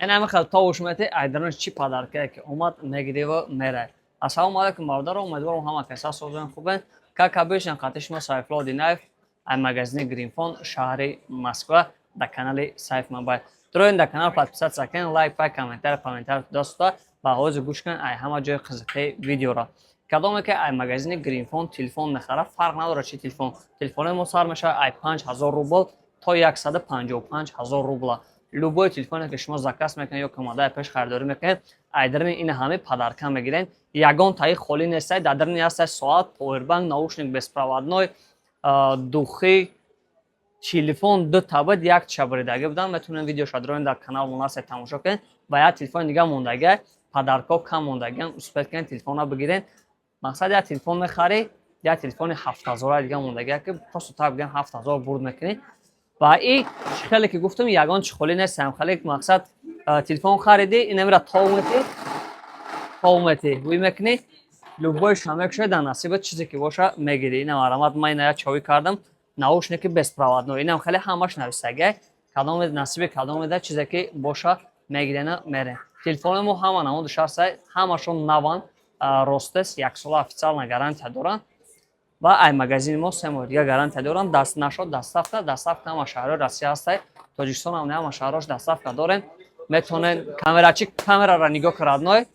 Ин ҳама хел товуш мети, айдарони чӣ подаркае ки омад, мегирива мерай. Ассалому алайкум, бародаро, умедворам, ҳама каса созен, хубен. Как обычно, қати шумо Сайфулло Динаев, ай магазини Гринфон, шаҳри Москва, дар канали Сайф Мобайл. Дроин дар канал подписаться кунед, лайк, пай, комментарий, комментарий доста ва ҳозир гӯш кунед ай ҳама ҷои қизиқи видеоро. Кадоме ки ай магазини Гринфон телефон мехарад, фарқ надорад чи телефон, телефонои мо сар мешавад ай 5000 рубл то 155 000 рубла. Любой телефоне ки шумо заказ мекунед ё ки омадаи пеш харидорӣ мекунед, ай дарини ин ҳами подарка мегиред. Ягон таи холӣ нестай. Дар дарини ҳастай соат, повербанк, наушник беспроводной, духи, телефон ду табад, як чабридагӣ будан. Метавонед видеоша дроин дар канал монасте, тамошо кунед. Ва як телефони дига мондагиа, подарко кам мондагиан, успеть кунед, телефонро бигиред. Мақсад, як телефон мехарӣ, як телефони 7000-а дига мондагиа, ки просто так бигӯям, 7000 бурд мекунӣ. Ва и чӣ хеле ки гуфтам, ягон чи холӣ нестам. Хеле мақсад, телефон харидӣ, инамира тов метӣ, тов метӣ, вуй мекунӣ, любой ша мекушои, дар насибат чизе ки боша, мегирӣ. Инам аромат, ман ина як човӣ кардам, наушники беспроводной. Инам хеле ҳамаш нависагиай, кадоме насиби кадомеда чизе ки боша, мегирена, мерем. Телефони мо ҳама намудаш ҳастай, ҳамашон наванд, Ростес, яксола официально гарантия доранд ва ай магазини мо 3 моҳ дига гарантия доранд. Даст нашод, доставка ҳама шаҳрҳои Россия ҳастай, Тоҷикистон ҳам ҳама шаҳрҳош доставка дорем. Метавонед камерачи, камерара нигоҳ ки, родной.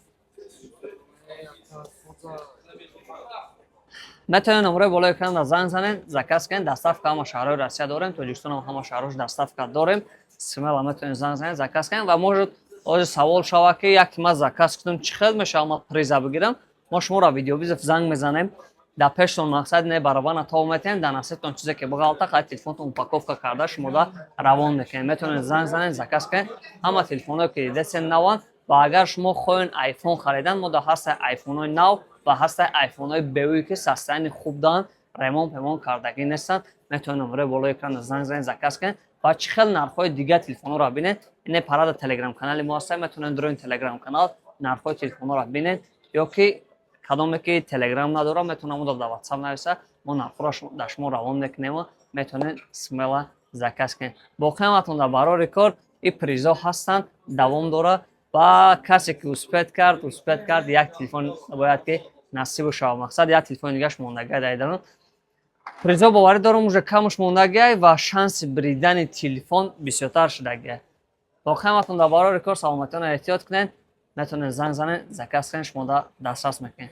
Метавонед номерои болои экран занг занед, заказ кунед. Доставка ҳама шаҳрҳои Россия дорем, Тоҷикистон ҳам ҳама шаҳрҳош доставка дорем. Смело метавонед занг занед, заказ кунед. Ва может, ҳозир савол шавад, ки яке ман заказ кунам, чӣ хел мешавад, ман приза бигирам? Мо шуморо видеовызов занг мезанем, дар пештон мақсад не баробарна тов метиҳем, дар насибтон чизе ки бағалта, қай телефонтон упаковка карда, шумода равон мекунем. Метавонед занг занед, заказ кунед. Ҳама телефонҳое ки дидесен, наванд. Ва агар шумо хоҳед айфон харидан, мо дар ҳастаи айфонҳои нав ва ҳастаи айфонҳои беӯе, ки состояние хуб доранд, ремонт пемонт кардагӣ нестанд. Метавонед номерои болои экрана занг занед, заказ кунед. Ва чӣ хел нархҳои дигар телефонҳоро бинед, ине парада телеграм канали мо ҳаста. Метавонед дурои телеграм канал нархҳои телефонҳоро бинед, ё ки кадоме ки телеграм надорад, метавонад моро дар Ватсап нависа, мо нархҳоро дар шумо равон мекунем, метавонед смело заказ кунед. Боқӣ ҳаматон дар барори кор. И призо ҳастанд, давом дорад. Ва касе ки успеть кард, успеть кард. Як телефон бояд ки насибу шавад. Мақсад, як телефони дигаш мондагиай дар идарон призо. Боварӣ дорам, уже камуш мондагиай ва шанси биридани телефон бисёртар шудагиай. Боқӣ ҳаматон дар барори кор, саломатиёна эҳтиёт кунед. Метавонед занг занед, заказ кунед, шумо дастрас мекунед.